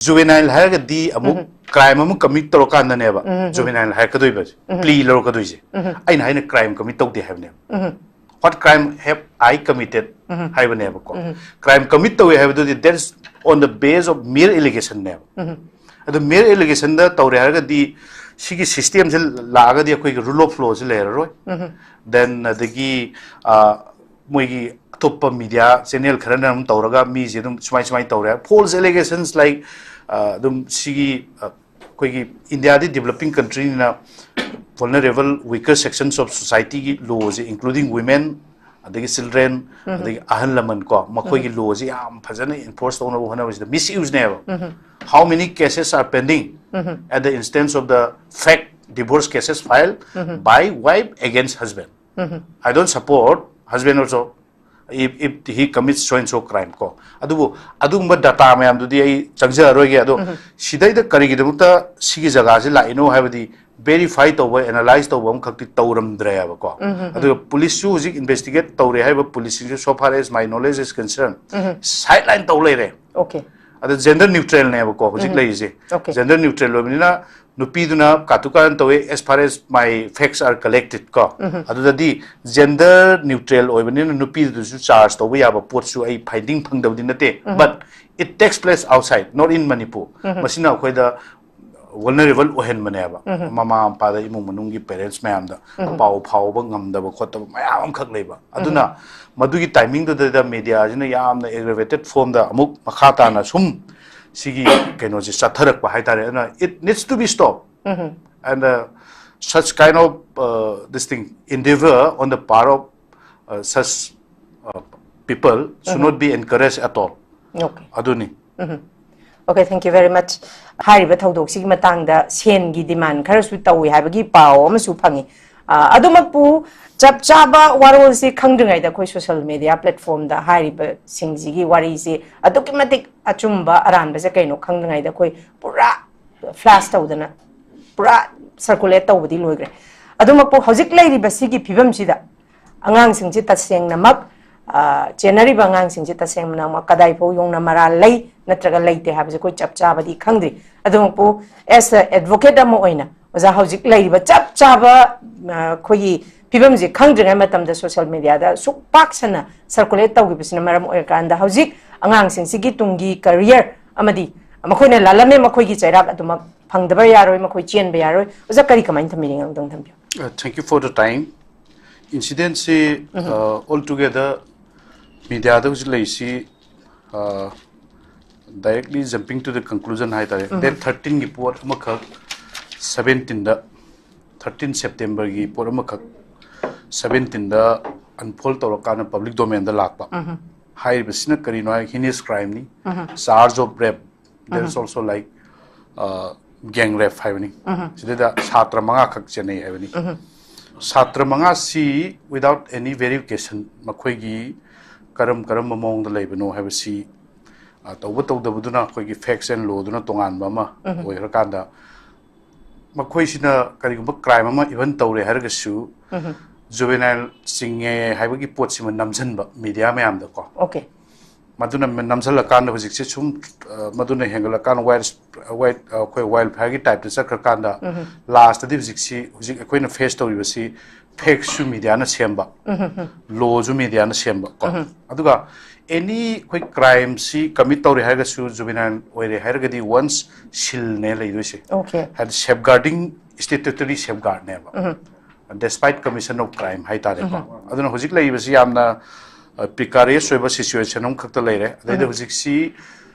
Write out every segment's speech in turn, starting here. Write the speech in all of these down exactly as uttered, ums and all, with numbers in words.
Juvenile ꯍꯥꯏꯔꯒꯗꯤ ꯑꯃꯨꯛ crime ꯑꯃ commit ꯇꯧꯔꯀꯥꯟꯗꯅꯦꯕ juvenile ꯍꯥꯏꯔꯛꯀꯗꯣꯏꯕ, plea ꯂꯧꯔꯛꯀꯗꯣꯏꯁꯦ꯫ ꯑꯩꯅ ꯍꯥꯏꯅ crime commit ꯇꯧꯗꯦ ꯍꯥꯏꯕꯅꯦꯕ꯫ What crime have I committed ꯍꯥꯏꯕꯅꯦꯕꯀꯣ꯫ Crime commit ꯇꯧꯋꯦ ꯍꯥꯏꯕꯗꯨꯗꯤ that's on the base of mere allegation ꯅꯦꯕ꯫ ꯑꯗꯨ mere allegation ꯗ ꯇꯧꯔꯦ ꯍꯥꯏꯔꯒꯗꯤ, ꯁꯤꯒꯤ system ꯁꯦ ꯂꯥꯛꯑꯒꯗꯤ ꯑꯩꯈꯣꯏꯒꯤ rule of law ꯁꯦ ꯂꯩꯔꯔꯣꯏ꯫ Then ꯑꯗꯒꯤ, ꯑ, ꯃꯣꯏꯒꯤ ꯑꯇꯣꯞꯄ media channel ꯈꯔꯅ ꯑꯗꯨꯝ ꯇꯧꯔꯒ ꯃꯤꯁꯦ ꯑꯗꯨꯝ ꯁꯨꯃꯥꯏ ꯁꯨꯃꯥꯏꯅ ꯇꯧꯔꯦ, false allegations like, ꯑ, ꯑꯗꯨꯝ ꯁꯤꯒꯤ, ꯑ, ꯑꯩꯈꯣꯏꯒꯤ ꯏꯟꯗꯤꯌꯥꯗꯤ developing country ꯅꯤꯅ vulnerable, weaker sections of society ꯒꯤ law ꯁꯦ, including women, ꯑꯗꯒꯤ children, ꯑꯗꯒꯤ ꯑꯍꯜ ꯂꯃꯟ ꯀꯣ, ꯃꯈꯣꯏꯒꯤ law ꯁꯦ ꯌꯥꯝ ꯐꯖꯅ enforce ꯇꯧꯅꯕ ꯍꯣꯠꯅꯕꯁꯤꯗ misuse ꯅꯦꯕ꯫ How many cases are pending at the instance of the fake divorce cases filed by wife against husband? I don't support husband also if, if he commits so and so crime ꯀꯣ꯫ ꯑꯗꯨꯕꯨ ꯑꯗꯨꯒꯨꯝꯕ data ꯃꯌꯥꯝꯗꯨꯗꯤ ꯑꯩ ꯆꯪꯖꯔꯔꯣꯏꯒꯦ꯫ ꯑꯗꯣ ꯁꯤꯗꯩꯗ ꯀꯔꯤꯒꯤꯗꯃꯛꯇ ꯁꯤꯒꯤ ꯖꯒꯥꯁꯤ ꯂꯥꯛꯏꯅꯣ ꯍꯥꯏꯕꯗꯤ verify ꯇꯧꯕ, analyze ꯇꯧꯕ ꯑꯃꯈꯛꯇꯤ ꯇꯧꯔꯝꯗ꯭ꯔꯦꯕꯀꯣ꯫ ꯑꯗꯨꯒ police ꯁꯨ ꯍꯧꯖꯤꯛ investigate ꯇꯧꯔꯦ ꯍꯥꯏꯕ police ꯁꯤꯡꯁꯦ, so far as my knowledge is concerned, sideline ꯇꯧ ꯂꯩꯔꯦ꯫ Okay. ꯑꯗ gender neutral ꯅꯦꯕꯀꯣ ꯍꯧꯖꯤꯛ ꯂꯩꯔꯤꯁꯦ꯫ Okay. Gender neutral ꯑꯣꯏꯕꯅꯤꯅ ꯅꯨꯄꯤꯗꯨꯅ ꯀꯥꯇꯨ ꯀꯥꯔꯟ ꯇꯧꯋꯦ, as far as my facts are collected ꯀꯣ꯫ ꯑꯗꯨꯗꯗꯤ gender neutral ꯑꯣꯏꯕꯅꯤꯅ ꯅꯨꯄꯤꯗꯨꯗꯁꯨ charge ꯇꯧꯕ ꯌꯥꯕ ꯄꯣꯠꯁꯨ ꯑꯩ finding ꯐꯪꯗꯕꯗꯤ ꯅꯠꯇꯦ, but it takes place outside, not in Manipur. ꯃꯁꯤꯅ ꯑꯩꯈꯣꯏꯗ vulnerable ꯑꯣꯏꯍꯟꯕꯅꯦꯕ꯫ ꯃꯃꯥ ꯃꯄꯥꯗ, ꯏꯃꯨꯡ ꯃꯅꯨꯡꯒꯤ parents ꯃꯌꯥꯝꯗ ꯄꯥꯎ ꯐꯥꯎꯕ ꯉꯝꯗꯕ ꯈꯣꯠꯇꯕ ꯃꯌꯥꯝ ꯑꯃꯈꯛ ꯂꯩꯕ꯫ ꯑꯗꯨꯅ ꯃꯗꯨꯒꯤ timing ꯗꯨꯗ media ꯁꯤꯅ ꯌꯥꯝꯅ aggravated form ꯗ ꯑꯃꯨꯛ ꯃꯈꯥ ꯇꯥꯅ ꯁꯨꯝ ꯁꯤꯒꯤ ꯀꯩꯅꯣꯁꯦ ꯆꯠꯊꯔꯛꯄ ꯍꯥꯏꯇꯥꯔꯦ꯫ ꯑꯗꯨꯅ it needs to be stopped. And uh, such kind of uh, this thing, endeavor on the part of uh, such uh, people should not be encouraged at all. Okay. ꯑꯗꯨꯅꯤ꯫ Okay, thank you very much. ꯍꯥꯏꯔꯤꯕ ꯊꯧꯗꯣꯛꯁꯤꯒꯤ ꯃꯇꯥꯡꯗ ꯁꯦꯟꯒꯤ demand ꯈꯔꯁꯨ ꯇꯧꯏ ꯍꯥꯏꯕꯒꯤ ꯄꯥꯎ ꯑꯃꯁꯨ ꯐꯪꯉꯤ꯫ ꯑ, ꯑꯗꯨꯃꯛꯄꯨ ꯆꯞ ꯆꯥꯕ ꯋꯥꯔꯣꯜꯁꯤ ꯈꯪꯗ꯭ꯔꯤꯉꯩꯗ ꯑꯩꯈꯣꯏ social media platform ꯗ ꯍꯥꯏꯔꯤꯕꯁꯤꯡꯁꯤꯒꯤ ꯋꯥꯔꯤꯁꯤ ꯑꯗꯨꯛꯀꯤ ꯃꯇꯤꯛ ꯑꯆꯨꯝꯕ ꯑꯔꯥꯟꯕꯁꯦ ꯀꯩꯅꯣ ꯈꯪꯗ꯭ꯔꯤꯉꯩꯗ ꯑꯩꯈꯣꯏ ꯄꯨꯔꯥ flash ꯇꯧꯗꯅ ꯄꯨꯔꯥ circulate ꯇꯧꯕꯗꯤ ꯂꯣꯏꯈ꯭ꯔꯦ꯫ ꯑꯗꯨꯃꯛꯄꯨ ꯍꯧꯖꯤꯛ ꯂꯩꯔꯤꯕ ꯁꯤꯒꯤ ꯐꯤꯕꯝꯁꯤꯗ ꯑꯉꯥꯡꯁꯤꯡꯁꯤ ꯇꯁꯦꯡꯅꯃꯛ, ꯑ, ꯆꯦꯟꯅꯔꯤꯕ ꯑꯉꯥꯡꯁꯤꯡꯁꯦ ꯇꯁꯦꯡꯅ ꯀꯗꯥꯏ ꯐꯥꯎ ꯌꯧꯅ ꯃꯔꯥꯜ ꯂꯩ ꯅꯠꯇ꯭ꯔꯒ ꯂꯩꯇꯦ ꯍꯥꯏꯕꯁꯦ ꯑꯩꯈꯣꯏ ꯆꯞ ꯆꯥꯕꯗꯤ ꯈꯪꯗ꯭ꯔꯤ꯫ ꯑꯗꯨꯃꯛꯄꯨ, as a advocate ꯑꯃ ꯑꯣꯏꯅ, ꯑꯣꯖꯥ, ꯍꯧꯖꯤꯛ ꯂꯩꯔꯤꯕ ꯆꯞ ꯆꯥꯕ, ꯑ, ꯑꯩꯈꯣꯏꯒꯤ ꯐꯤꯕꯝꯁꯦ ꯈꯪꯗ꯭ꯔꯤꯉꯩ ꯃꯇꯝꯗ social media ꯗ ꯁꯨꯛ ꯄꯥꯛ ꯁꯟꯅ circulate ꯇꯧꯈꯤꯕꯁꯤꯅ ꯃꯔꯝ ꯑꯣꯏꯔꯀꯥꯟꯗ, ꯍꯧꯖꯤꯛ ꯑꯉꯥꯡꯁꯤꯡꯁꯤꯒꯤ ꯇꯨꯡꯒꯤ career ꯑꯃꯗꯤ ꯃꯈꯣꯏꯅ ꯂꯥꯜꯂꯝꯃꯦ, ꯃꯈꯣꯏꯒꯤ ꯆꯩꯔꯥꯛ ꯑꯗꯨꯃꯛ ꯐꯪꯗꯕ ꯌꯥꯔꯣꯏ, ꯃꯈꯣꯏ ꯆꯦꯟꯕ ꯌꯥꯔꯣꯏ꯫ ꯑꯣꯖꯥ, ꯀꯔꯤ ꯀꯃꯥꯏꯅ ꯊꯝꯕꯤꯅꯤꯡꯉꯤ? ꯑꯃꯨꯛꯇꯪ ꯊꯝꯕꯤꯌꯨ꯫ Uh, thank you for the time. Incident ꯁꯤ, uh, altogether media ꯗ ꯍꯧꯖꯤꯛ ꯂꯩꯔꯤꯁꯤ, uh, directly jumping to the conclusion ꯍꯥꯏꯇꯥꯔꯦ꯫ Date thirteen ꯒꯤ ꯄꯣꯠ ꯑꯃꯈꯛ, seventeen ꯗ, thirteen September ꯒꯤ ꯄꯣꯠ ꯑꯃꯈꯛ seventeen ꯗ unfold ꯇꯧꯔꯀꯥꯟꯗ public domain ꯗ ꯂꯥꯛꯄ꯫ ꯍꯥꯏꯔꯤꯕꯁꯤꯅ ꯀꯔꯤꯅꯣ ꯍꯥꯏ, heinous crime ꯅꯤ, charge of rape, there is also, like, uh, gang rape ꯍꯥꯏꯕꯅꯤ꯫ ꯁꯤꯗꯩꯗ ꯁꯥꯇ꯭ꯔ ꯃꯉꯥꯈꯛ ꯆꯦꯟꯅꯩ ꯍꯥꯏꯕꯅꯤ꯫ ꯁꯥꯇ꯭ꯔ ꯃꯉꯥꯁꯤ without any verification ꯃꯈꯣꯏꯒꯤ ꯀꯔꯝ ꯀꯔꯝꯕ ꯃꯑꯣꯡꯗ ꯂꯩꯕꯅꯣ ꯍꯥꯏꯕꯁꯤ, ꯑ, ꯇꯧꯕ ꯇꯧꯗꯕꯗꯨꯅ ꯑꯩꯈꯣꯏꯒꯤ facts and law ꯗꯨꯅ ꯇꯣꯉꯥꯟꯕ ꯑꯃ ꯑꯣꯏꯈ꯭ꯔꯀꯥꯟꯗ, ꯃꯈꯣꯏꯁꯤꯅ ꯀꯔꯤꯒꯨꯝꯕ crime ꯑꯃ even ꯇꯧꯔꯦ ꯍꯥꯏꯔꯒꯁꯨ, juvenile ꯆꯤꯡꯉꯦ ꯍꯥꯏꯕꯒꯤ ꯄꯣꯠꯁꯤꯃ ꯅꯝꯁꯤꯟꯕ media ꯃꯌꯥꯝꯗꯀꯣ꯫ Okay. ꯃꯗꯨꯅ ꯅꯝꯁꯤꯜꯂꯀꯥꯟꯗ ꯍꯧꯖꯤꯛꯁꯦ ꯁꯨꯝ, ꯑ, ꯃꯗꯨꯅ ꯍꯦꯟꯒꯠꯂꯀꯥꯟꯗ wild, wild, ꯑ, ꯑꯩꯈꯣꯏ wild fire ꯒꯤ type ꯇ ꯆꯠꯈ꯭ꯔꯀꯥꯟꯗ, last ꯇꯗꯤ ꯍꯧꯖꯤꯛꯁꯤ, ꯍꯧꯖꯤꯛ ꯑꯩꯈꯣꯏꯅ face ꯇꯧꯔꯤꯕꯁꯤ facts ꯁꯨ media ꯅ ꯁꯦꯝꯕ, law ꯁꯨ media ꯅ ꯁꯦꯝꯕ ꯀꯣ꯫ ꯑꯗꯨꯒ any ꯑꯩꯈꯣꯏ crime ꯁꯤ commit ꯇꯧꯔꯦ ꯍꯥꯏꯔꯒꯁꯨ, juvenile ꯑꯣꯏꯔꯦ ꯍꯥꯏꯔꯒꯗꯤ once ꯁꯤꯜꯅꯦ ꯂꯩꯗꯣꯏꯁꯦ꯫ Okay. ꯍꯥꯏꯗꯤ safeguarding, statutory safeguard ꯅꯦꯕ, despite commission of crime ꯍꯥꯏꯇꯥꯔꯦꯀꯣ꯫ ꯑꯗꯨꯅ ꯍꯧꯖꯤꯛ ꯂꯩꯔꯤꯕꯁꯤ ꯌꯥꯝꯅ, ꯑ, precarious ꯑꯣꯏꯕ situation ꯑꯃꯈꯛꯇ ꯂꯩꯔꯦ꯫ ꯑꯗꯩꯗ ꯍꯧꯖꯤꯛꯁꯤ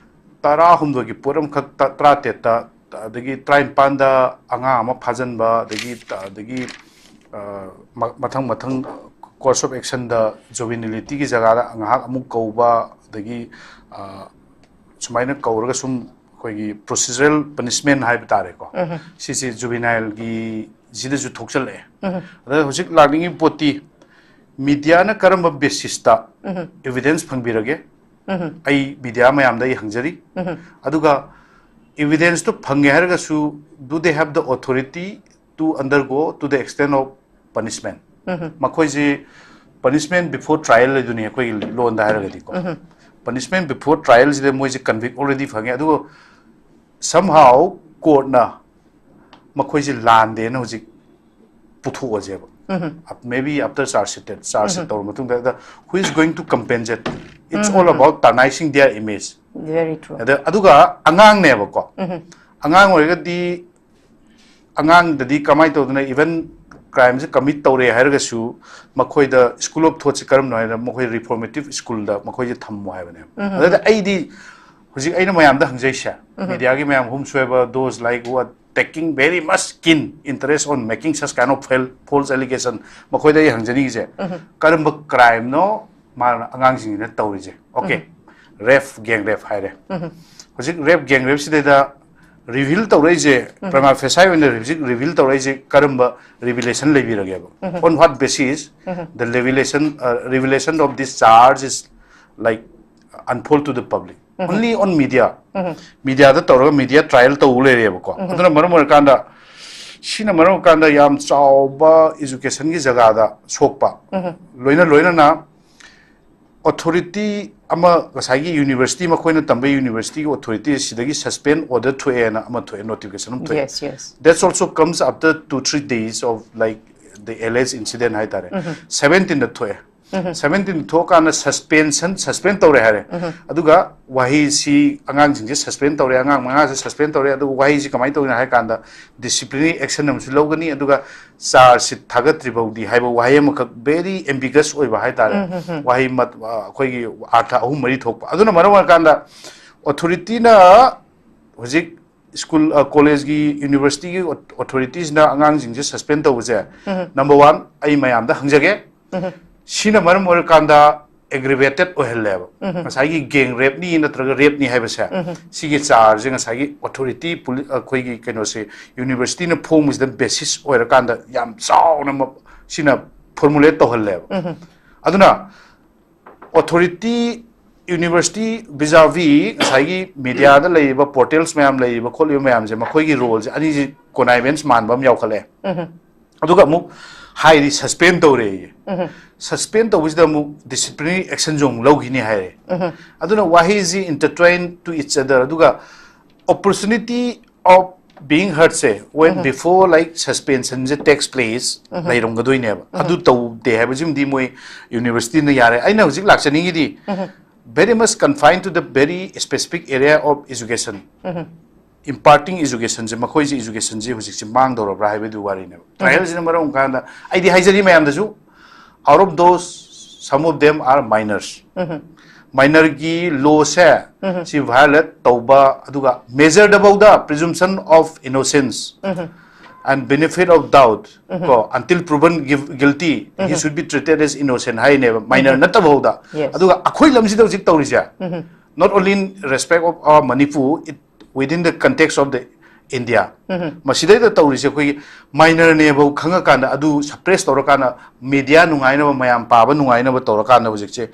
ꯇꯔꯥꯍꯨꯝꯗꯣꯏꯒꯤ ꯄꯣꯠ ꯑꯃꯈꯛꯇ, ꯇꯔꯥꯇꯔꯦꯠꯇ, ꯑꯗꯒꯤ ꯇꯔꯥꯅꯤꯄꯥꯟꯗ ꯑꯉꯥꯡ ꯑꯃ ꯐꯥꯖꯤꯟꯕ, ꯑꯗꯒꯤ, ꯑꯗꯒꯤ, ꯑ, ꯃ-, ꯃꯊꯪ ꯃꯊꯪ course of action the juvenility ꯒꯤ ꯖꯒꯥꯗ ꯉꯥꯏꯍꯥꯛ ꯑꯃꯨꯛ ꯀꯧꯕ, ꯑꯗꯒꯤ, ꯑ, ꯁꯨꯃꯥꯏꯅ ꯀꯧꯔꯒ ꯁꯨꯝ ꯑꯩꯈꯣꯏꯒꯤ procedural punishment ꯍꯥꯏꯕ ꯇꯥꯔꯦꯀꯣ, ꯁꯤꯁꯦ juvenile ꯒꯤ ꯁꯤꯗꯁꯨ ꯊꯣꯛꯆꯜꯂꯛꯑꯦ꯫ ꯑꯗ ꯍꯧꯖꯤꯛ ꯂꯥꯛꯅꯤꯡꯉꯤꯕ ꯄꯣꯠꯇꯤ, media ꯅ ꯀꯔꯝꯕ basis ꯇ evidence ꯐꯪꯕꯤꯔꯒꯦ? ꯑꯩ media ꯃꯌꯥꯝꯗ ꯑꯩ ꯍꯪꯖꯔꯤ꯫ ꯑꯗꯨꯒ evidence ꯇꯨ ꯐꯪꯉꯦ ꯍꯥꯏꯔꯒꯁꯨ, do they have the authority to undergo to the extent of punishment? ꯃꯈꯣꯏꯁꯤ Punishment before trial ꯍꯥꯏꯗꯨꯅꯤ ꯑꯩꯈꯣꯏꯒꯤ ꯂꯣꯟꯗ ꯍꯥꯏꯔꯒꯗꯤꯀꯣ꯫ Punishment before trial ꯁꯤꯗ ꯃꯣꯏꯁꯦ convict already ꯐꯪꯉꯦ, ꯑꯗꯨꯒ somehow court ꯅ ꯃꯈꯣꯏꯁꯦ ꯂꯥꯟꯗꯦꯅ ꯍꯧꯖꯤꯛ ꯄꯨꯊꯣꯛꯑꯁꯦꯕ꯫ Maybe after charge sheet, charge sheet ꯇꯧꯔ ꯃꯇꯨꯡꯗ, the, who is going to compensate? It's all about tarnishing their image. Very true. ꯑꯗ ꯑꯗꯨꯒ ꯑꯉꯥꯡꯅꯦꯕꯀꯣ꯫ ꯑꯉꯥꯡ ꯑꯣꯏꯔꯒꯗꯤ ꯑꯉꯥꯡꯗꯗꯤ ꯀꯃꯥꯏꯅ ꯇꯧꯗꯅ, even crime ꯁꯦ commit ꯇꯧꯔꯦ ꯍꯥꯏꯔꯒꯁꯨ ꯃꯈꯣꯏꯗ school of thought ꯁꯦ ꯀꯔꯝꯕꯅꯣ ꯍꯥꯏꯗ ꯃꯈꯣꯏ reformative school ꯗ ꯃꯈꯣꯏꯁꯦ ꯊꯝꯃꯣ ꯍꯥꯏꯕꯅꯦꯕ꯫ ꯑꯗꯨꯗ ꯑꯩꯗꯤ ꯍꯧꯖꯤꯛ ꯑꯩꯅ ꯃꯌꯥꯝꯗ ꯍꯪꯖꯩꯁꯦ, media ꯒꯤ ꯃꯌꯥꯝ, whomsoever, those like who are taking very much keen interest on making such kind of fal- false allegation, ꯃꯈꯣꯏꯗ ꯑꯩ ꯍꯪꯖꯅꯤꯡꯉꯤꯁꯦ, ꯀꯔꯝꯕ crime ꯅꯣ ꯃꯥꯅ ꯑꯉꯥꯡꯁꯤꯡꯁꯤꯅ ꯇꯧꯔꯤꯁꯦ? Okay, rape, gang rape ꯍꯥꯏꯔꯦ꯫ ꯍꯧꯖꯤꯛ rape, gang rape ꯁꯤꯗꯩꯗ reveal ꯇꯧꯔꯛꯏꯁꯦ, prima facie ꯑꯣꯏꯅ ꯍꯧꯖꯤꯛ reveal ꯇꯧꯔꯛꯏꯁꯦ ꯀꯔꯝꯕ revelation ꯂꯩꯕꯤꯔꯒꯦꯕ? On what basis the revelation, uh, revelation of this charge is, like, unfold to the public? Only on media. Media ꯗ ꯇꯧꯔꯒ media trial ꯇꯧ ꯂꯩꯔꯦꯕꯀꯣ꯫ ꯑꯗꯨꯅ ꯃꯔꯝ ꯑꯣꯏꯔꯀꯥꯟꯗ, ꯁꯤꯅ ꯃꯔꯝ ꯑꯣꯏꯔꯀꯥꯟꯗ ꯌꯥꯝ ꯆꯥꯎꯕ education ꯒꯤ ꯖꯒꯥꯗ ꯁꯣꯛꯄ, ꯂꯣꯏꯅ ꯂꯣꯏꯅꯅ authority ꯑꯃ, ꯉꯁꯥꯏꯒꯤ university, ꯃꯈꯣꯏꯅ ꯇꯝꯕ university ꯒꯤ authority ꯁꯤꯗꯒꯤ suspend order ꯊꯣꯛꯑꯦꯅ ꯑꯃ ꯊꯣꯛꯑꯦ, notification ꯑꯃ ꯊꯣꯛꯑꯦ꯫ Yes, yes. That's also comes after two three days of, like, the alleged incident ꯍꯥꯏꯇꯥꯔꯦ꯫ Seventeen ꯗ ꯊꯣꯛꯑꯦ꯫ Seventeen ꯊꯣꯛꯑꯀꯥꯟꯗ suspension, suspend ꯇꯧꯔꯦ ꯍꯥꯏꯔꯦ꯫ ꯑꯗꯨꯒ ꯋꯥꯍꯩꯁꯤ, ꯑꯉꯥꯡꯁꯤꯡꯁꯦ suspend ꯇꯧꯔꯦ, ꯑꯉꯥꯡ ꯃꯉꯥꯁꯦ suspend ꯇꯧꯔꯦ, ꯑꯗꯨꯒ ꯋꯥꯍꯩꯁꯤ ꯀꯃꯥꯏꯅ ꯇꯧꯔꯤꯅꯣ ꯍꯥꯏ ꯀꯥꯟꯗ, disciplinary action ꯑꯃꯁꯨ ꯂꯧꯒꯅꯤ, ꯑꯗꯨꯒ charge sheet ꯊꯥꯒꯠꯇ꯭ꯔꯤ ꯐꯥꯎꯗꯤ ꯍꯥꯏꯕ ꯋꯥꯍꯩ ꯑꯃꯈꯛ, very ambiguous ꯑꯣꯏꯕ ꯍꯥꯏꯇꯥꯔꯦ꯫ ꯋꯥꯍꯩ ꯃꯠ-, ꯑ, ꯑꯩꯈꯣꯏꯒꯤ ꯑꯥꯔꯊ ꯑꯍꯨꯝ ꯃꯔꯤ ꯊꯣꯛꯄ꯫ ꯑꯗꯨꯅ ꯃꯔꯝ ꯑꯣꯏꯔꯀꯥꯟꯗ authority ꯅ ꯍꯧꯖꯤꯛ school, ꯑ, college ꯒꯤ, university ꯒꯤ authority ꯁꯤꯅ ꯑꯉꯥꯡꯁꯤꯡꯁꯦ suspend ꯇꯧꯕꯁꯦ, number one, ꯑꯩ ꯃꯌꯥꯝꯗ ꯍꯪꯖꯒꯦ, ꯁꯤꯅ ꯃꯔꯝ ꯑꯣꯏꯔꯀꯥꯟꯗ aggravated ꯑꯣꯏꯍꯜꯂꯦꯕ꯫ ꯉꯁꯥꯏꯒꯤ gang rape ꯅꯤ ꯅꯠꯇ꯭ꯔꯒ rape ꯅꯤ ꯍꯥꯏꯕꯁꯦ, ꯁꯤꯒꯤ charge ꯁꯦ ꯉꯁꯥꯏꯒꯤ authority, ꯄꯨꯂꯤ-, ꯑꯩꯈꯣꯏꯒꯤ ꯀꯩꯅꯣꯁꯦ, university ꯅ ꯐꯣꯡꯕꯁꯤꯗ basis ꯑꯣꯏꯔꯀꯥꯟꯗ ꯌꯥꯝ ꯆꯥꯎꯅ ꯃ-, ꯁꯤꯅ formulate ꯇꯧꯍꯜꯂꯦꯕ꯫ ꯑꯗꯨꯅ authority, university vis-a-vis ꯉꯁꯥꯏꯒꯤ media ꯗ ꯂꯩꯔꯤꯕ portals ꯃꯌꯥꯝ, ꯂꯩꯔꯤꯕ ꯈꯣꯠꯂꯤꯕ ꯃꯌꯥꯝꯁꯦ, ꯃꯈꯣꯏꯒꯤ role ꯁꯦ ꯑꯅꯤꯁꯤ connivance ꯃꯥꯟꯕ ꯑꯃ ꯌꯥꯎꯈꯠꯂꯛꯑꯦ꯫ ꯑꯗꯨꯒ ꯑꯃꯨꯛ ꯍꯥꯏꯔꯤ suspend ꯇꯧꯔꯦꯌꯦ꯫ Suspend ꯇꯧꯕꯁꯤꯗ ꯑꯃꯨꯛ disciplinary actionꯁꯨ ꯑꯃꯨꯛ ꯂꯧꯈꯤꯅꯤ ꯍꯥꯏꯔꯦ꯫ ꯑꯗꯨꯅ ꯋꯥꯍꯩꯁꯤ intertwine to each other꯫ ꯑꯗꯨꯒ opportunity of being heard say when before like suspension say takes place ꯂꯩꯔꯝꯒꯗꯣꯏꯅꯦꯕ꯫ ꯑꯗꯨ ꯇꯧꯗꯦ ꯍꯥꯏꯕꯁꯤꯃꯗꯤ ꯃꯣꯏ universityꯅ ꯌꯥꯔꯦ꯫ ꯑꯩꯅ ꯍꯧꯖꯤꯛ ꯂꯥꯛꯆꯅꯤꯡꯉꯤꯗꯤ very much confined to the very specific area of education꯫ Imparting educationꯁꯦ, ꯃꯈꯣꯏꯁꯦ educationꯁꯦ ꯍꯧꯖꯤꯛꯁꯦ ꯃꯥꯡꯗꯧꯔꯕ꯭ꯔꯥ ꯍꯥꯏꯕꯗꯨ ꯋꯥꯔꯤꯅꯦꯕ꯫ Trialꯁꯤꯅ ꯃꯔꯝ ꯑꯣꯏꯔꯀꯥꯟꯗ ꯑꯩꯗꯤ ꯍꯥꯏꯖꯔꯤ ꯃꯌꯥꯝꯗꯁꯨ, out of those, some of them are minors꯫ Minorꯒꯤ lawꯁꯦ ꯁꯤ violate ꯇꯧꯕ, ꯑꯗꯨꯒ majorꯗꯐꯥꯎꯗ presumption of innocence and benefit of doubt, ꯀꯣ, until proven guil- guilty, he should be treated as innocent ꯍꯥꯏꯅꯦꯕ, minor ꯅꯠꯇꯕꯐꯥꯎꯗ꯫ Yes. ꯑꯗꯨꯒ ꯑꯩꯈꯣꯏ ꯂꯝꯁꯤꯗ ꯍꯧꯖꯤꯛ ꯇꯧꯔꯤꯁꯦ, not only in respect of our Manipur, it, within the context of the India, ꯃꯁꯤꯗꯩꯗ ꯇꯧꯔꯤꯁꯦ ꯑꯩꯈꯣꯏꯒꯤ minorꯅꯦꯕ ꯈꯪꯉꯀꯥꯟꯗ, ꯑꯗꯨ suppress ꯇꯧꯔꯀꯥꯟꯗ, media ꯅꯨꯡꯉꯥꯏꯅꯕ, ꯃꯌꯥꯝ ꯄꯥꯕ ꯅꯨꯡꯉꯥꯏꯅꯕ ꯇꯧꯔꯀꯥꯟꯗ ꯍꯧꯖꯤꯛꯁꯦ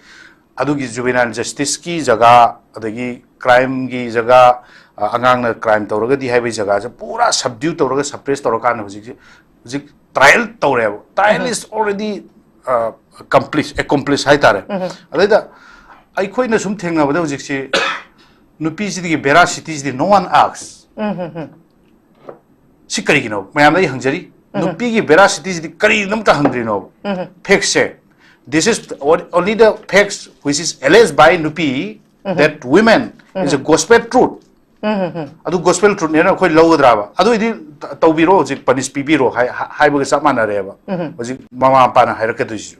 ꯑꯗꯨꯒꯤ juvenile justiceꯀꯤ ꯖꯒꯥ, ꯑꯗꯒꯤ crimeꯒꯤ ꯖꯒꯥ, ꯑ, ꯑꯉꯥꯡꯅ crime ꯇꯧꯔꯒꯗꯤ ꯍꯥꯏꯕꯒꯤ ꯖꯒꯥꯁꯦ ꯄꯨꯔꯥ subdue ꯇꯧꯔꯒ suppress ꯇꯧꯔꯀꯥꯟꯗ ꯍꯧꯖꯤꯛꯁꯦ, ꯍꯧꯖꯤꯛ trial ꯇꯧꯔꯦꯕ꯫ Trial is already, ꯑ, accomplished, accomplished ꯍꯥꯏꯇꯥꯔꯦ꯫ ꯑꯗꯩꯗ ꯑꯩꯈꯣꯏꯅ ꯁꯨꯝ ꯊꯦꯡꯅꯕꯗ ꯍꯧꯖꯤꯛꯁꯤ ꯅꯨꯄꯤꯁꯤꯗꯒꯤ veracityꯁꯤꯗꯤ no one asks꯫ ꯁꯤ ꯀꯔꯤꯒꯤꯅꯣ? ꯃꯌꯥꯝꯗ ꯑꯩ ꯍꯪꯖꯔꯤ꯫ ꯅꯨꯄꯤꯒꯤ veracityꯁꯤꯗꯤ ꯀꯔꯤꯒꯤꯗꯃꯛꯇ ꯍꯪꯗ꯭ꯔꯤꯅꯣꯕ? Factsꯁꯦ, this is only the facts which is alleged by ꯅꯨꯄꯤ that women is a gospel truth꯫ ꯑꯗꯨ gospel truthꯅꯦꯅ ꯑꯩꯈꯣꯏ ꯂꯧꯒꯗ꯭ꯔꯥꯕ? ꯑꯗꯨ ꯑꯣꯏꯗꯤ ꯇ- ꯇꯧꯕꯤꯔꯣ, ꯍꯧꯖꯤꯛ punish ꯄꯤꯕꯤꯔꯣ ꯍꯥꯏ- ꯍꯥ- ꯍꯥꯏꯕꯒ ꯆꯞ ꯃꯥꯟꯅꯔꯦꯕ꯫ ꯍꯧꯖꯤꯛ ꯃꯃꯥ ꯃꯄꯥꯅ ꯍꯥꯏꯔꯛꯀꯗꯣꯏꯁꯤꯁꯨ꯫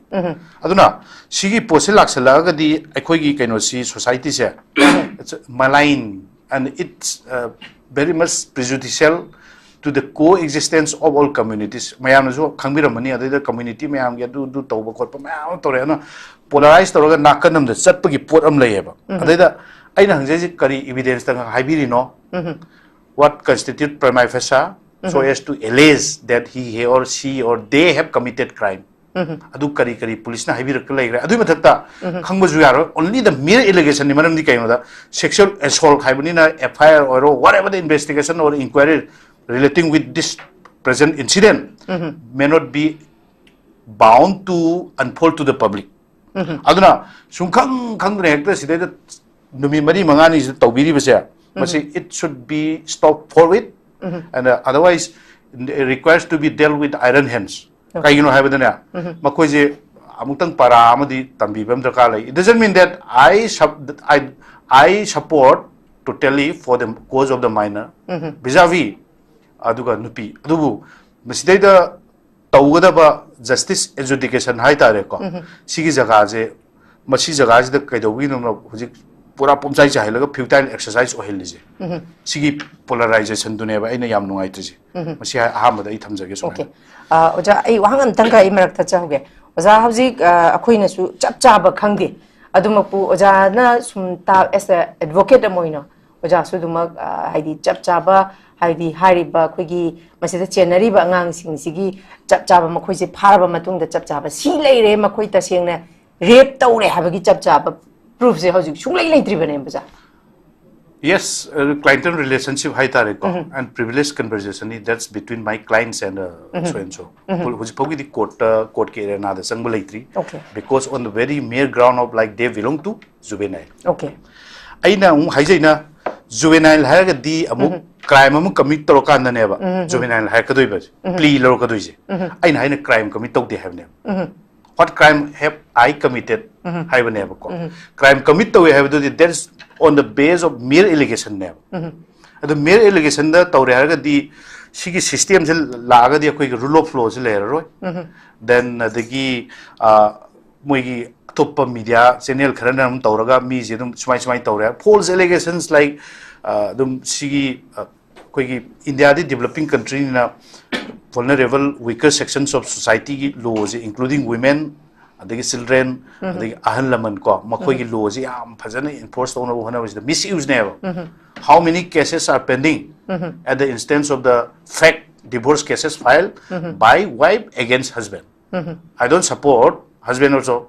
ꯑꯗꯨꯅ ꯁꯤꯒꯤ ꯄꯣꯠꯁꯦ ꯂꯥꯛꯁꯜꯂꯛꯑꯒꯗꯤ ꯑꯩꯈꯣꯏꯒꯤ ꯀꯩꯅꯣꯁꯤ, societyꯁꯦ, it's malign and it's, uh, very much prejudicial to the coexistence of all communities꯫ ꯃꯌꯥꯝꯅꯁꯨ ꯈꯪꯕꯤꯔꯝꯃꯅꯤ, ꯑꯗꯩꯗ community ꯃꯌꯥꯝꯒꯤ ꯑꯗꯨ ꯑꯗꯨ ꯇꯧꯕ ꯈꯣꯠꯄ ꯃꯌꯥꯝ ꯑꯃ ꯇꯧꯔꯦ꯫ ꯑꯗꯨꯅ polarize ꯇꯧꯔꯒ ꯅꯥꯀꯟ ꯑꯃꯗ ꯆꯠꯄꯒꯤ ꯄꯣꯠ ꯑꯃ ꯂꯩꯌꯦꯕ꯫ ꯑꯗꯩꯗ ꯑꯩꯅ ꯍꯪꯖꯩꯁꯦ, ꯀꯔꯤ evidenceꯇ ꯍꯥꯏꯕꯤꯔꯤꯅꯣ? What constitute prima facie so as to allege that he, he or she or they have committed crime? ꯑꯗꯨ ꯀꯔꯤ ꯀꯔꯤ policeꯅ ꯍꯥꯏꯕꯤꯔꯛꯄ ꯂꯩꯈ꯭ꯔꯦ? ꯑꯗꯨꯒꯤ ꯃꯊꯛꯇ ꯈꯪꯕꯁꯨ ꯌꯥꯔꯣꯏ, only the mere allegationꯅꯤ꯫ ꯃꯔꯝꯗꯤ ꯀꯩꯅꯣꯗ, sexual assault ꯍꯥꯏꯕꯅꯤꯅ, FIR ꯑꯣꯏꯔꯣ, whatever the investigation or inquiry relating with this present incident may not be bound to unfold to the public. ꯑꯗꯨꯅ ꯁꯨꯡꯈꯪ ꯈꯪꯗꯅ ꯍꯦꯛꯇ ꯁꯤꯗꯩꯗ ꯅꯨꯃꯤꯠ ꯃꯔꯤ ꯃꯉꯥꯅꯤꯁꯤꯗ ꯇꯧꯕꯤꯔꯤꯕꯁꯦ, ꯃꯁꯤ it should be stopped forthwith, and uh, otherwise it requires to be dealt with iron hands. ꯀꯩꯒꯤꯅꯣ ꯍꯥꯏꯕꯗꯅꯦ, ꯃꯈꯣꯏꯁꯦ ꯑꯃꯨꯛꯇꯪ ꯄꯔꯥ ꯑꯃꯗꯤ ꯇꯝꯕꯤꯕ ꯑꯃ ꯗꯔꯀꯥꯔ ꯂꯩ. It doesn't mean that I sub- I I support totally for the cause of the minor vis-a-vis ꯑꯗꯨꯒ ꯅꯨꯄꯤ, ꯑꯗꯨꯕꯨ ꯃꯁꯤꯗꯩꯗ ꯇꯧꯒꯗꯕ justice adjudication ꯍꯥꯏꯇꯥꯔꯦꯀꯣ, ꯁꯤꯒꯤ ꯖꯒꯥꯁꯦ, ꯃꯁꯤ ꯖꯒꯥꯁꯤꯗ ꯀꯩꯗꯧꯕꯒꯤꯅꯣ ꯍꯧꯖꯤꯛ ꯄꯨꯔꯥ ꯄꯨꯝꯆꯥꯏ ꯆꯥꯏꯍꯜꯂꯒ futile exercise ꯑꯣꯏꯍꯜꯂꯤꯁꯦ? ꯁꯤꯒꯤ polarization ꯗꯨꯅꯦꯕ ꯑꯩꯅ ꯌꯥꯝ ꯅꯨꯡꯉꯥꯏꯇ꯭ꯔꯤꯁꯦ. ꯃꯁꯤ ꯍꯥꯏ- ꯑꯍꯥꯟꯕꯗ ꯑꯩ ꯊꯝꯖꯒꯦ ꯁꯨꯃꯥꯏꯅ. Okay. ꯑ, ꯑꯣꯖꯥ, ꯑꯩ ꯋꯥꯍꯪ ꯑꯝꯇꯪꯒ ꯑꯩ ꯃꯔꯛ ꯊꯠꯆꯍꯧꯒꯦ꯫ ꯑꯣꯖꯥ, ꯍꯧꯖꯤꯛ, ꯑ, ꯑꯩꯈꯣꯏꯅꯁꯨ ꯆꯞ ꯆꯥꯕ ꯈꯪꯗꯦ꯫ ꯑꯗꯨꯃꯛꯄꯨ ꯑꯣꯖꯥꯅ ꯁꯨꯝ ꯇꯥ- as a advocate ꯑꯃ ꯑꯣꯏꯅ ꯑꯣꯖꯥꯁꯨ ꯑꯗꯨꯃꯛ, ꯑ, ꯍꯥꯏꯗꯤ ꯆꯞ ꯆꯥꯕ, ꯍꯥꯏꯗꯤ ꯍꯥꯏꯔꯤꯕ ꯑꯩꯈꯣꯏꯒꯤ ꯃꯁꯤꯗ ꯆꯦꯟꯅꯔꯤꯕ ꯑꯉꯥꯡꯁꯤꯡꯁꯤꯒꯤ ꯆꯞ ꯆꯥꯕ, ꯃꯈꯣꯏꯁꯦ ꯐꯥꯔꯕ ꯃꯇꯨꯡꯗ ꯆꯞ ꯆꯥꯕ ꯁꯤ ꯂꯩꯔꯦ, ꯃꯈꯣꯏ ꯇꯁꯦꯡꯅ rape ꯇꯧꯔꯦ ꯍꯥꯏꯕꯒꯤ ꯆꯞ ꯆꯥꯕ proof ꯁꯦ ꯍꯧꯖꯤꯛ ꯁꯨꯡꯂꯩ ꯂꯩꯇ꯭ꯔꯤꯕꯅꯦꯕ, ꯑꯣꯖꯥ꯫ Yes, uh, clientele relationship ꯍꯥꯏꯇꯥꯔꯦꯀꯣ, and privileged conversation ꯅꯤ, that's between my clients and uh, so and so. ꯍꯧꯖꯤꯛ ꯐꯥꯎꯒꯤꯗꯤ court ꯇ, court ꯀꯤ arena ꯗ ꯆꯪꯕ ꯂꯩꯇ꯭ꯔꯤ. Okay. Because on the very mere ground of, like, they belong to juvenile. Okay. ꯑꯩꯅ ꯑꯃꯨꯛ ꯍꯥꯏꯖꯩꯅ, juvenile ꯍꯥꯏꯔꯒꯗꯤ ꯑꯃꯨꯛ crime ꯑꯃ commit ꯇꯧꯔꯀꯥꯟꯗꯅꯦꯕ juvenile ꯍꯥꯏꯔꯛꯀꯗꯣꯏꯕ, plea ꯂꯧꯔꯛꯀꯗꯣꯏꯁꯦ. ꯑꯩꯅ ꯍꯥꯏꯅ crime commit ꯇꯧꯗꯦ ꯍꯥꯏꯕꯅꯦꯕ. What crime have I committed ꯍꯥꯏꯕꯅꯦꯕꯀꯣ. Crime commit ꯇꯧꯋꯦ ꯍꯥꯏꯕꯗꯨꯗꯤ that is on the base of mere allegation ꯅꯦꯕ. ꯑꯗꯨ mere allegation ꯗ ꯇꯧꯔꯦ ꯍꯥꯏꯔꯒꯗꯤ ꯁꯤꯒꯤ system ꯁꯦ ꯂꯥꯛꯑꯒꯗꯤ ꯑꯩꯈꯣꯏꯒꯤ rule of law ꯁꯦ ꯂꯩꯔꯔꯣꯏ. Then ꯑꯗꯒꯤ, ꯑ, ꯃꯣꯏꯒꯤ ꯑꯇꯣꯞꯄ media channel ꯈꯔꯅ ꯑꯗꯨꯝ ꯇꯧꯔꯒ ꯃꯤꯁꯦ ꯑꯗꯨꯝ ꯁꯨꯃꯥꯏ ꯁꯨꯃꯥꯏꯅ ꯇꯧꯔꯦ, false allegations like, ꯑ, ꯑꯗꯨꯝ ꯁꯤꯒꯤ, ꯑ, ꯑꯩꯈꯣꯏꯒꯤ ꯏꯟꯗꯤꯌꯥꯗꯤ developing country ꯅꯤꯅ vulnerable, weaker sections of society ꯒꯤ law ꯁꯦ, including women, ꯑꯗꯒꯤ children, ꯑꯗꯒꯤ ꯑꯍꯜ ꯂꯃꯟ ꯀꯣ, ꯃꯈꯣꯏꯒꯤ law ꯁꯦ ꯌꯥꯝ ꯐꯖꯅ enforce ꯇꯧꯅꯕ ꯍꯣꯠꯅꯕꯁꯤꯗ misuse ꯅꯦꯕ. How many cases are pending at the instance of the fake divorce cases filed by wife against husband? I don't support husband also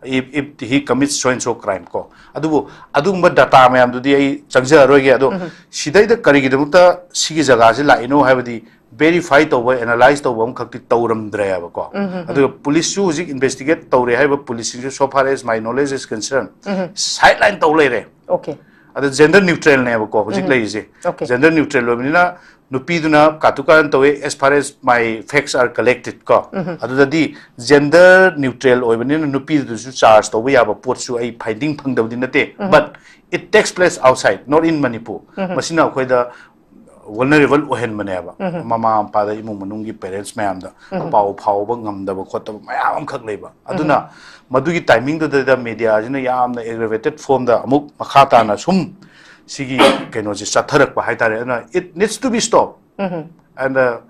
if, if he commits so and so crime ꯀꯣ. ꯑꯗꯨꯕꯨ ꯑꯗꯨꯒꯨꯝꯕ data ꯃꯌꯥꯝꯗꯨꯗꯤ ꯑꯩ ꯆꯪꯖꯔꯔꯣꯏꯒꯦ꯫ ꯑꯗꯣ ꯁꯤꯗꯩꯗ ꯀꯔꯤꯒꯤꯗꯃꯛꯇ ꯁꯤꯒꯤ ꯖꯒꯥꯁꯤ ꯂꯥꯛꯏꯅꯣ ꯍꯥꯏꯕꯗꯤ verify ꯇꯧꯕ, ꯑꯦꯅꯥꯂꯥꯏꯁ ꯇꯧꯕ ꯑꯃꯈꯛꯇꯤ ꯇꯧꯔꯝꯗ꯭ꯔꯦꯕꯀꯣ꯫ ꯑꯗꯨꯒ ꯄꯨꯂꯤꯁꯁꯨ ꯍꯧꯖꯤꯛ ꯏꯟꯚꯦꯁꯇꯤꯒꯦꯠ ꯇꯧꯔꯦ ꯍꯥꯏꯕ ꯄꯨꯂꯤꯁꯁꯤꯡꯁꯨ, so far as my knowledge is concerned, side line ꯇꯧ ꯂꯩꯔꯦ꯫ Okay. ꯑꯗ ꯖꯦꯟꯗꯔ ꯅ꯭ꯌꯨꯇ꯭ꯔꯦꯜꯅꯦꯕꯀꯣ ꯍꯧꯖꯤꯛ ꯂꯩꯔꯤꯁꯦ꯫ Okay. ꯖꯦꯟꯗꯔ ꯅ꯭ꯌꯨꯇ꯭ꯔꯦꯜ ꯑꯣꯏꯕꯅꯤꯅ ꯅꯨꯄꯤꯗꯨꯅ ꯀꯥꯇꯨ ꯀꯥꯔꯟ ꯇꯧꯋꯦ, as far as my facts are collected ꯀꯣ꯫ ꯑꯗꯨꯗꯗꯤ ꯖꯦꯟꯗꯔ ꯅ꯭ꯌꯨꯇ꯭ꯔꯦꯜ ꯑꯣꯏꯕꯅꯤꯅ ꯅꯨꯄꯤꯗꯨꯗꯁꯨ ꯆꯥꯔꯖ ꯇꯧꯕ ꯌꯥꯕ ꯄꯣꯠꯁꯨ ꯑꯩ ꯐꯥꯏꯟꯗꯤꯡ ꯐꯪꯗꯕꯗꯤ ꯅꯠꯇꯦ, but it takes place outside, not in Manipur. ꯃꯁꯤꯅ ꯑꯩꯈꯣꯏꯗ ꯚꯜꯅꯔꯦꯕꯜ ꯑꯣꯏꯍꯟꯕꯅꯦꯕ꯫ ꯃꯃꯥ ꯃꯄꯥꯗ, ꯏꯃꯨꯡ ꯃꯅꯨꯡꯒꯤ ꯄꯦꯔꯦꯟꯁ ꯃꯌꯥꯝꯗ ꯄꯥꯎ ꯐꯥꯎꯕ ꯉꯝꯗꯕ ꯈꯣꯠꯇꯕ ꯃꯌꯥꯝ ꯑꯃꯈꯛ ꯂꯩꯕ꯫ ꯑꯗꯨꯅ ꯃꯗꯨꯒꯤ ꯇꯥꯏꯃꯤꯡꯗꯨꯗ ꯃꯦꯗꯤꯌꯥꯁꯤꯅ ꯌꯥꯝꯅ ꯑꯦꯒ꯭ꯔꯦꯚꯦꯇꯦꯠ ꯐꯣꯝꯗ ꯑꯃꯨꯛ ꯃꯈꯥ ꯇꯥꯅ ꯁꯨꯝ ꯁꯤꯒꯤ ꯀꯩꯅꯣꯁꯦ ꯆꯠꯊꯔꯛꯄ ꯍꯥꯏꯇꯥꯔꯦ꯫ ꯑꯗꯨꯅ it needs to be stopped. And uh,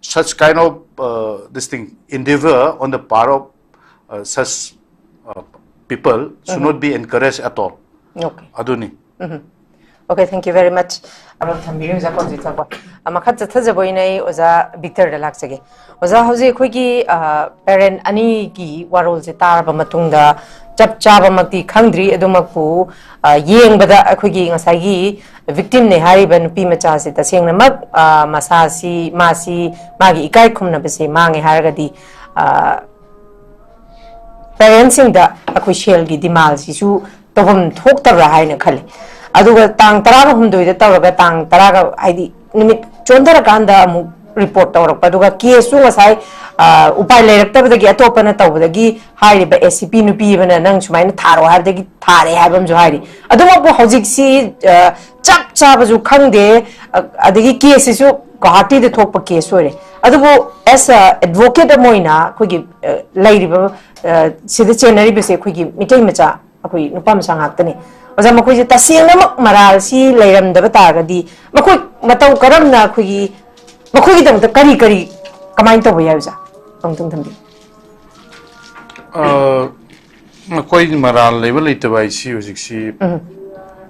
such kind of uh, this thing, endeavor on the part of uh, such uh, people should not be encouraged at all. Okay. ꯑꯗꯨꯅꯤ꯫ Okay, thank you very much. ꯑꯗꯣ ꯊꯝꯕꯤꯔꯤꯕ ꯖꯒꯣꯏꯁꯦ ꯊꯣꯛꯄ ꯃꯈꯥ ꯆꯠꯊꯖꯕ ꯑꯣꯏꯅ ꯑꯩ ꯑꯣꯖꯥ ꯕꯤꯛꯇꯔꯗ ꯂꯥꯛꯆꯒꯦ꯫ ꯑꯣꯖꯥ, ꯍꯧꯖꯤꯛ ꯑꯩꯈꯣꯏꯒꯤ ꯄꯦꯔꯦꯟ ꯑꯅꯤꯒꯤ ꯋꯥꯔꯣꯜꯁꯦ ꯇꯥꯔꯕ ꯃꯇꯨꯡꯗ ꯆꯞ ꯆꯥꯕꯃꯛꯇꯤ ꯈꯪꯗ꯭ꯔꯤ, ꯑꯗꯨꯃꯛꯄꯨ ꯑ, ꯌꯦꯡꯕꯗ ꯑꯩꯈꯣꯏꯒꯤ ꯉꯁꯥꯏꯒꯤ ꯚꯤꯛꯇꯤꯝꯅꯦ ꯍꯥꯏꯔꯤꯕ ꯅꯨꯄꯤ ꯃꯆꯥꯁꯦ ꯇꯁꯦꯡꯅꯃꯛ ꯑ, ꯃꯁꯥꯁꯤ, ꯃꯥꯁꯤ, ꯃꯥꯒꯤ ꯏꯀꯥꯏ ꯈꯨꯝꯅꯕꯁꯦ ꯃꯥꯡꯉꯦ ꯍꯥꯏꯔꯒꯗꯤ ꯑ, ꯄꯦꯔꯦꯟꯁꯁꯤꯡꯗ ꯑꯩꯈꯣꯏ ꯁꯦꯜꯒꯤ ꯗꯤꯃꯥꯟꯁꯤꯁꯨ ꯇꯧꯐꯝ ꯊꯣꯛꯇꯕ꯭ꯔꯥ ꯍꯥꯏꯅ ꯈꯜꯂꯤ꯫ ꯑꯗꯨꯒ ꯇꯥꯡ ꯇꯔꯥꯒ ꯍꯨꯝꯗꯣꯏꯗ ꯇꯧꯔꯒ ꯇꯥꯡ ꯇꯔꯥꯒ, ꯍꯥꯏꯗꯤ ꯅꯨꯃꯤꯠ ꯆꯣꯟꯊꯔꯀꯥꯟꯗ ꯑꯃꯨꯛ ꯔꯤꯄꯣꯔꯠ ꯇꯧꯔꯛꯄ, ꯑꯗꯨꯒ ꯀꯦꯁꯁꯨ ꯉꯁꯥꯏ ꯑ, ꯎꯄꯥꯏ ꯂꯩꯔꯛꯇꯕꯗꯒꯤ ꯑꯇꯣꯞꯄꯅ ꯇꯧꯕꯗꯒꯤ ꯍꯥꯏꯔꯤꯕ ꯑꯦ ꯁꯤ ꯄꯤ ꯅꯨꯄꯤ ꯑꯃꯅ ꯅꯪ ꯁꯨꯃꯥꯏꯅ ꯊꯥꯔꯣ ꯍꯥꯏꯕꯗꯒꯤ ꯊꯥꯔꯦ ꯍꯥꯏꯕ ꯑꯃꯁꯨ ꯍꯥꯏꯔꯤ꯫ ꯑꯗꯨꯃꯛꯄꯨ ꯍꯧꯖꯤꯛꯁꯤ ꯑ, ꯆꯞ ꯆꯥꯕꯁꯨ ꯈꯪꯗꯦ꯫ ꯑ, ꯑꯗꯒꯤ ꯀꯦꯁꯁꯤꯁꯨ ꯒꯨꯋꯥꯍꯥꯇꯤꯗ ꯊꯣꯛꯄ ꯀꯦꯁ ꯑꯣꯏꯔꯦ꯫ ꯑꯗꯨꯕꯨ as a advocate ꯑꯃ ꯑꯣꯏꯅ ꯑꯩꯈꯣꯏꯒꯤ ꯑ, ꯂꯩꯔꯤꯕ ꯑ, ꯁꯤꯗ ꯆꯦꯟꯅꯔꯤꯕꯁꯦ ꯑꯩꯈꯣꯏꯒꯤ ꯃꯤꯇꯩ ꯃꯆꯥ, ꯑꯩꯈꯣꯏ ꯅꯨꯄꯥ ꯃꯆꯥ ꯉꯥꯛꯇꯅꯤ꯫ ꯑꯣꯖꯥ, ꯃꯈꯣꯏꯁꯦ ꯇꯁꯦꯡꯅꯃꯛ ꯃꯔꯥꯜꯁꯤ ꯂꯩꯔꯝꯗꯕ ꯇꯥꯔꯒꯗꯤ ꯃꯈꯣꯏ ꯃꯇꯧ ꯀꯔꯝꯅ ꯑꯩꯈꯣꯏꯒꯤ ꯃꯈꯣꯏꯒꯤꯗꯃꯛꯇ ꯀꯔꯤ ꯀꯔꯤ ꯀꯃꯥꯏꯅ ꯇꯧꯕ ꯌꯥꯏ ꯑꯣꯖꯥ? ꯑꯃꯨꯛꯇꯪ ꯊꯝꯕꯤꯌꯨ꯫ ꯑ, ꯃꯈꯣꯏ ꯃꯔꯥꯜ ꯂꯩꯕ ꯂꯩꯇꯕ ꯍꯥꯏꯁꯤ ꯍꯧꯖꯤꯛꯁꯤ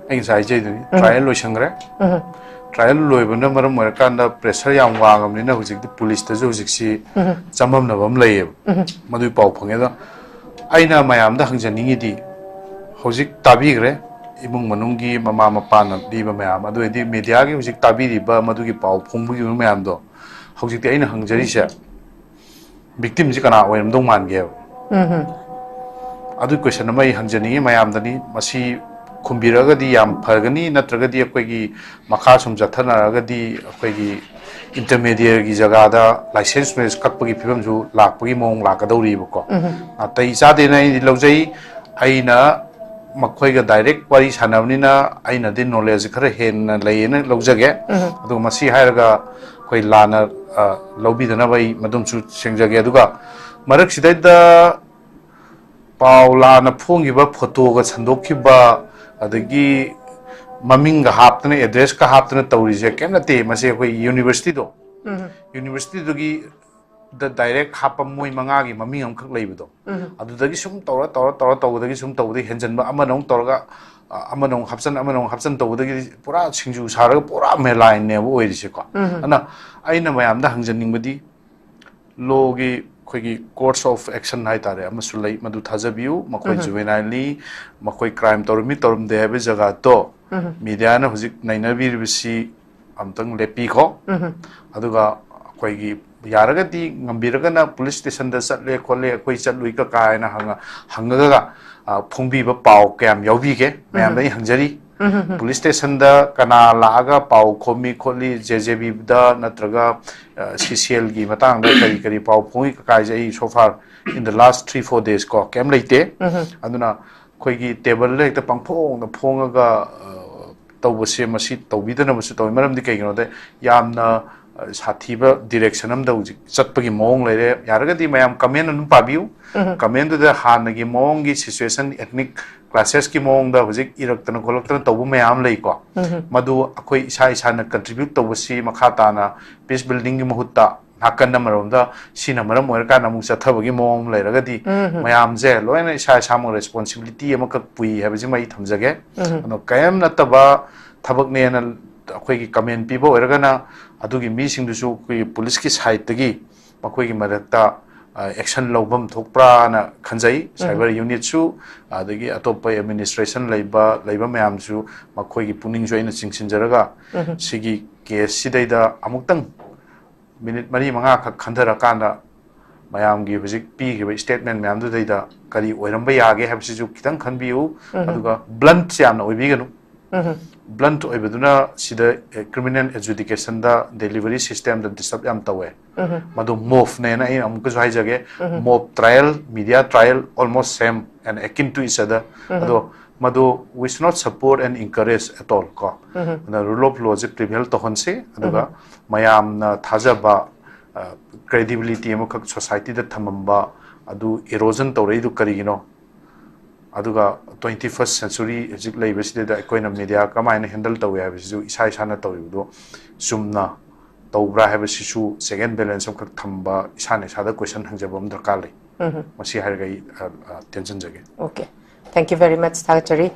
ꯑꯩ ꯉꯁꯥꯏ ꯍꯥꯏꯖꯩꯗꯨꯅꯤ, ꯇ꯭ꯔꯥꯏꯌꯦꯜ ꯂꯣꯏꯁꯟꯈ꯭ꯔꯦ꯫ ꯇ꯭ꯔꯥꯏꯌꯦꯜ ꯂꯣꯏꯕꯅ ꯃꯔꯝ ꯑꯣꯏꯔꯀꯥꯟꯗ ꯄ꯭ꯔꯦꯁꯔ ꯌꯥꯝ ꯋꯥꯡꯉꯕꯅꯤꯅ ꯍꯧꯖꯤꯛꯇꯤ ꯄꯨꯂꯤꯁꯇꯁꯨ ꯍꯧꯖꯤꯛꯁꯤ ꯆꯃꯝꯅꯕ ꯑꯃ ꯂꯩꯌꯦꯕ꯫ ꯃꯗꯨꯒꯤ ꯄꯥꯎ ꯐꯪꯉꯦ꯫ ꯑꯗꯣ ꯑꯩꯅ ꯃꯌꯥꯝꯗ ꯍꯪꯖꯅꯤꯡꯉꯤꯗꯤ, ꯍꯧꯖꯤꯛ ꯇꯥꯕꯤꯈ꯭ꯔꯦ ꯏꯃꯨꯡ ꯃꯅꯨꯡꯒꯤ ꯃꯃꯥ ꯃꯄꯥꯅ ꯄꯤꯕ ꯃꯌꯥꯝ, ꯑꯗꯨ ꯑꯣꯏꯔꯗꯤ ꯃꯦꯗꯤꯌꯥꯒꯤ ꯍꯧꯖꯤꯛ ꯇꯥꯕꯤꯔꯤꯕ ꯃꯗꯨꯒꯤ ꯄꯥꯎ ꯐꯣꯡꯕꯤꯈꯤꯕ ꯃꯌꯥꯝꯗꯣ, ꯍꯧꯖꯤꯛꯇꯤ ꯑꯩꯅ ꯍꯪꯖꯔꯤꯁꯦ, ꯚꯤꯛꯇꯤꯝꯁꯤ ꯀꯅꯥ ꯑꯣꯏꯔꯝꯗꯧ ꯃꯥꯟꯒꯦꯕ? ꯎꯝ ꯎꯝ ꯑꯗꯨꯒꯤ ꯀꯣꯏꯁꯟ ꯑꯃ ꯑꯩ ꯍꯪꯖꯅꯤꯡꯉꯤ ꯃꯌꯥꯝꯗꯅꯤ꯫ ꯃꯁꯤ ꯈꯨꯝꯕꯤꯔꯒꯗꯤ ꯌꯥꯝ ꯐꯒꯅꯤ, ꯅꯠꯇ꯭ꯔꯒꯗꯤ ꯑꯩꯈꯣꯏꯒꯤ ꯃꯈꯥ ꯁꯨꯝ ꯆꯠꯊꯅꯔꯒꯗꯤ ꯑꯩꯈꯣꯏꯒꯤ ꯏꯟꯇꯔꯃꯦꯗꯤꯌꯦꯠꯀꯤ ꯖꯒꯥꯗ ꯂꯥꯏꯁꯦꯟꯁ ꯃꯦꯁ ꯀꯛꯄꯒꯤ ꯐꯤꯕꯝꯁꯨ ꯂꯥꯛꯄꯒꯤ ꯃꯑꯣꯡ ꯂꯥꯛꯀꯗꯧꯔꯤꯕꯀꯣ꯫ ꯅꯥꯇꯩ ꯆꯥꯗꯦꯅ ꯑꯩꯗꯤ ꯂꯧꯖꯩ꯫ ꯑꯩꯅ ꯃꯈꯣꯏꯒ ꯗꯥꯏꯔꯦꯛ ꯋꯥꯔꯤ ꯁꯥꯟꯅꯕꯅꯤꯅ ꯑꯩꯅꯗꯤ ꯅꯣꯂꯦꯖ ꯈꯔ ꯍꯦꯟꯅ ꯂꯩꯌꯦꯅ ꯂꯧꯖꯒꯦ꯫ ꯑꯗꯨꯒ ꯃꯁꯤ ꯍꯥꯏꯔꯒ ꯑꯩꯈꯣꯏ ꯂꯥꯟꯅ ꯑ, ꯂꯧꯕꯤꯗꯅꯕ ꯑꯩ ꯃꯗꯨꯝꯁꯨ ꯁꯦꯡꯖꯒꯦ꯫ ꯑꯗꯨꯒ ꯃꯔꯛꯁꯤꯗꯩꯗ ꯄꯥꯎ ꯂꯥꯟꯅ ꯐꯣꯡꯈꯤꯕ, ꯐꯣꯇꯣꯒ ꯁꯟꯗꯣꯛꯈꯤꯕ, ꯑꯗꯒꯤ ꯃꯃꯤꯡꯒ ꯍꯥꯞꯇꯅ, ꯑꯦꯗ꯭ꯔꯦꯁꯀ ꯍꯥꯞꯇꯅ ꯇꯧꯔꯤꯁꯦ ꯀꯩꯝ ꯅꯠꯇꯦ꯫ ꯃꯁꯤ ꯑꯩꯈꯣꯏ ꯌꯨꯅꯤꯚꯔꯁꯤꯇꯤꯗꯣ, ꯌꯨꯅꯤꯚꯔꯁꯤꯇꯤꯗꯨꯒꯤ ꯗ ꯗꯥꯏꯔꯦꯛ ꯍꯥꯞꯄ ꯃꯣꯏ ꯃꯉꯥꯒꯤ ꯃꯃꯤꯡ ꯑꯃꯈꯛ ꯂꯩꯕꯗꯣ, ꯑꯗꯨꯗꯒꯤ ꯁꯨꯝ ꯇꯧꯔ ꯇꯧꯔ ꯇꯧꯔ ꯇꯧꯕꯗꯒꯤ ꯁꯨꯝ ꯇꯧꯕꯗꯒꯤ ꯍꯦꯟꯖꯟꯕ, ꯑꯃꯅ ꯑꯃꯨꯛ ꯇꯧꯔꯒ ꯑ, ꯑꯃꯅ ꯑꯃꯨꯛ ꯍꯥꯞꯆꯟ, ꯑꯃꯅ ꯑꯃꯨꯛ ꯍꯥꯞꯆꯟ ꯇꯧꯕꯗꯒꯤꯗꯤ ꯄꯨꯔꯥ ꯁꯤꯡꯖꯨ ꯁꯥꯔꯒ ꯄꯨꯔꯥ ꯃꯦꯂꯥꯏꯟꯅꯦꯕ ꯑꯣꯏꯔꯤꯁꯦꯀꯣ꯫ ꯑꯗꯨꯅ ꯑꯩꯅ ꯃꯌꯥꯝꯗ ꯍꯪꯖꯅꯤꯡꯕꯗꯤ, ꯂꯣꯒꯤ ꯑꯩꯈꯣꯏꯒꯤ ꯀꯣꯔꯁ ꯑꯣꯐ ꯑꯦꯛꯁꯟ ꯍꯥꯏꯇꯥꯔꯦ ꯑꯃꯁꯨ ꯂꯩ, ꯃꯗꯨ ꯊꯥꯖꯕꯤꯌꯨ꯫ ꯃꯈꯣꯏ ꯖꯨꯕꯦꯅꯥꯏꯜꯅꯤ, ꯃꯈꯣꯏ ꯀ꯭ꯔꯥꯏꯝ ꯇꯧꯔꯝꯃꯤ ꯇꯧꯔꯝꯗꯦ ꯍꯥꯏꯕ ꯖꯒꯥꯗꯣ ꯃꯤꯗꯤꯌꯥꯅ ꯍꯧꯖꯤꯛ ꯅꯩꯅꯕꯤꯔꯤꯕꯁꯤ ꯑꯝꯇꯪ ꯂꯦꯞꯄꯤꯈꯣ꯫ ꯑꯗꯨꯒ ꯑꯩꯈꯣꯏꯒꯤ ꯌꯥꯔꯒꯗꯤ ꯉꯝꯕꯤꯔꯒꯅ ꯄꯨꯂꯤꯁ ꯁ꯭ꯇꯦꯁꯟꯗ ꯆꯠꯂꯦ ꯈꯣꯠꯂꯦ, ꯑꯩꯈꯣꯏ ꯆꯠꯂꯨꯏ ꯀꯀꯥ ꯍꯥꯏꯅ ꯍꯪꯉ-, ꯍꯪꯉꯒ, ꯑ, ꯐꯣꯡꯕꯤꯕ ꯄꯥꯎ ꯀꯌꯥꯝ ꯌꯥꯎꯕꯤꯒꯦ ꯃꯌꯥꯝꯗ ꯑꯩ ꯍꯪꯖꯔꯤ꯫ ꯄꯨꯂꯤꯁ ꯁ꯭ꯇꯦꯁꯟꯗ ꯀꯅꯥ ꯂꯥꯛꯑꯒ ꯄꯥꯎ ꯈꯣꯝꯃꯤ ꯈꯣꯠꯂꯤ, ꯖꯦ ꯖꯦ ꯕꯤꯗ ꯅꯠꯇ꯭ꯔꯒ, ꯑ, ꯁꯤ ꯁꯤ ꯑꯦꯜꯒꯤ ꯃꯇꯥꯡꯗ ꯀꯔꯤ ꯀꯔꯤ ꯄꯥꯎ ꯐꯣꯡꯉꯤ ꯀꯀꯥꯏꯁꯦ ꯑꯩ so far in the last three four days ꯀꯣ ꯀꯩꯝ ꯂꯩꯇꯦ꯫ ꯑꯗꯨꯅ ꯑꯩꯈꯣꯏꯒꯤ ꯇꯦꯕꯜꯗ ꯍꯦꯛꯇ ꯄꯪꯐꯣꯡꯗ ꯐꯣꯡꯉꯒ, ꯑ, ꯇꯧꯕꯁꯦ ꯃꯁꯤ ꯇꯧꯕꯤꯗꯅꯕꯁꯨ ꯇꯧꯋꯤ꯫ ꯃꯔꯝꯗꯤ ꯀꯩꯒꯤꯅꯣꯗ ꯌꯥꯝꯅ, ꯑ, ꯁꯥꯊꯤꯕ ꯗꯤꯔꯦꯛꯁꯟ ꯑꯃꯗ ꯍꯧꯖꯤꯛ ꯆꯠꯄꯒꯤ ꯃꯑꯣꯡ ꯂꯩꯔꯦ꯫ ꯌꯥꯔꯒꯗꯤ ꯃꯌꯥꯝ ꯀꯃꯦꯟ ꯑꯗꯨꯝ ꯄꯥꯕꯤꯌꯨ꯫ ꯀꯃꯦꯟꯗꯨꯗ ꯍꯥꯟꯅꯒꯤ ꯃꯑꯣꯡꯒꯤ ꯁꯤꯆꯨꯋꯦꯁꯟ, ꯑꯦꯊꯅꯤꯛ ꯀ꯭ꯂꯥꯁꯦꯁꯀꯤ ꯃꯑꯣꯡꯗ ꯍꯧꯖꯤꯛ ꯏꯔꯛꯇꯅ ꯈꯣꯠꯂꯛꯇꯅ ꯇꯧꯕ ꯃꯌꯥꯝ ꯑꯃ ꯂꯩꯀꯣ꯫ ꯃꯗꯨ ꯑꯩꯈꯣꯏ ꯏꯁꯥ ꯏꯁꯥꯅ ꯀꯟꯇ꯭ꯔꯤꯕ꯭ꯌꯨꯠ ꯇꯧꯕꯁꯤ ꯃꯈꯥ ꯇꯥꯅ ꯄꯤꯁ ꯕꯤꯜꯗꯤꯡꯒꯤ ꯃꯍꯨꯠꯇ ꯅꯥꯀꯟ ꯑꯃꯔꯣꯝꯗ ꯁꯤꯅ ꯃꯔꯝ ꯑꯣꯏꯔꯀꯥꯟꯗ ꯑꯃꯨꯛ ꯆꯠꯊꯕꯒꯤ ꯃꯑꯣꯡ ꯑꯃ ꯂꯩꯔꯒꯗꯤ ꯃꯌꯥꯝꯁꯦ ꯂꯣꯏꯅ ꯏꯁꯥ ꯏꯁꯥꯃꯛ ꯔꯦꯁꯄꯣꯟꯁꯤꯕꯤꯂꯤꯇꯤ ꯑꯃꯈꯛ ꯄꯨꯏ ꯍꯥꯏꯕꯁꯤꯃ ꯑꯩ ꯊꯝꯖꯒꯦ꯫ ꯑꯗꯣ ꯀꯔꯤꯝ ꯅꯠꯇꯕ ꯊꯕꯛꯅꯦꯅ ꯑꯩꯈꯣꯏꯒꯤ ꯀꯃꯦꯟ ꯄꯤꯕ ꯑꯣꯏꯔꯒꯅ ꯑꯗꯨꯒꯤ ꯃꯤꯁꯤꯡꯗꯨꯁꯨ ꯑꯩꯈꯣꯏꯒꯤ ꯄꯨꯂꯤꯁꯀꯤ ꯁꯥꯏꯠꯇꯒꯤ ꯃꯈꯣꯏꯒꯤ ꯃꯔꯛꯇ, ꯑ, ꯑꯦꯛꯁꯟ ꯂꯧꯐꯝ ꯊꯣꯛꯄ꯭ꯔꯥꯅ ꯈꯟꯖꯩ꯫ ꯁꯥꯏꯕꯔ ꯌꯨꯅꯤꯠꯁꯨ, ꯑꯗꯒꯤ ꯑꯇꯣꯞꯄ ꯑꯦꯗꯃꯤꯅꯤꯁꯇ꯭ꯔꯦꯁꯟ ꯂꯩꯕ, ꯂꯩꯕ ꯃꯌꯥꯝꯁꯨ ꯃꯈꯣꯏꯒꯤ ꯄꯨꯛꯅꯤꯡꯁꯨ ꯑꯩꯅ ꯆꯤꯡꯁꯤꯟꯖꯔꯒ ꯁꯤꯒꯤ ꯀꯦꯁꯁꯤꯗꯩꯗ ꯑꯃꯨꯛꯇꯪ ꯃꯤꯅꯤꯠ ꯃꯔꯤ ꯃꯉꯥꯈꯛ ꯈꯟꯊꯔꯀꯥꯟꯗ ꯃꯌꯥꯝꯒꯤ ꯍꯧꯖꯤꯛ ꯄꯤꯈꯤꯕ statement ꯃꯌꯥꯝꯗꯨꯗꯩꯗ ꯀꯔꯤ ꯑꯣꯏꯔꯝꯕ ꯌꯥꯒꯦ ꯍꯥꯏꯕꯁꯤꯁꯨ ꯈꯤꯇꯪ ꯈꯟꯕꯤꯌꯨ꯫ ꯑꯗꯨꯒ blunt ꯌꯥꯝꯅ ꯑꯣꯏꯕꯤꯒꯅꯨ꯫ Blunt ꯑꯣꯏꯕꯗꯨꯅ ꯁꯤꯗ criminal adjudication ꯗ delivery system ꯗ disturb ꯌꯥꯝ ꯇꯧꯋꯦ꯫ ꯃꯗꯨ mob ꯅꯦꯅ ꯑꯩꯅ ꯑꯃꯨꯛꯀꯁꯨ ꯍꯥꯏꯖꯒꯦ, mob trial, media trial, almost same and akin to each other. ꯑꯗꯣ ꯃꯗꯨ we should not support and encourage at all ꯀꯣ꯫ ꯑꯗꯨꯅ rule of law say prevail ꯇꯧꯍꯟꯁꯤ, ꯑꯗꯨꯒ ꯃꯌꯥꯝꯅ ꯊꯥꯖꯕ, credibility ꯑꯃꯈꯛ society ꯗ ꯊꯝꯃꯝꯕ ꯑꯗꯨ erosion ꯇꯧꯔꯛꯏꯗꯨ ꯀꯔꯤꯒꯤꯅꯣ? ꯑꯗꯨꯒ twenty first century ꯍꯧꯖꯤꯛ ꯂꯩꯕꯁꯤꯗꯩꯗ ꯑꯩꯈꯣꯏꯅ media ꯀꯃꯥꯏꯅ handle ꯇꯧꯏ ꯍꯥꯏꯕꯁꯤꯁꯨ ꯏꯁꯥ ꯏꯁꯥꯅ ꯇꯧꯔꯤꯕꯗꯣ ꯆꯨꯝꯅ ꯇꯧꯕ꯭ꯔꯥ ꯍꯥꯏꯕꯁꯤꯁꯨ check and balance ꯑꯃꯈꯛ ꯊꯝꯕ, ꯏꯁꯥꯅ ꯏꯁꯥꯗ question ꯍꯪꯖꯕ ꯑꯃ ꯗꯔꯀꯥꯔ ꯂꯩ꯫ ꯃꯁꯤ ꯍꯥꯏꯔꯒ ꯑꯩ, ꯑ, ꯑ, ꯇꯦꯟꯁꯤꯟꯖꯒꯦ꯫ Okay, thank you very much, ꯊꯥꯒꯠꯆꯔꯤ꯫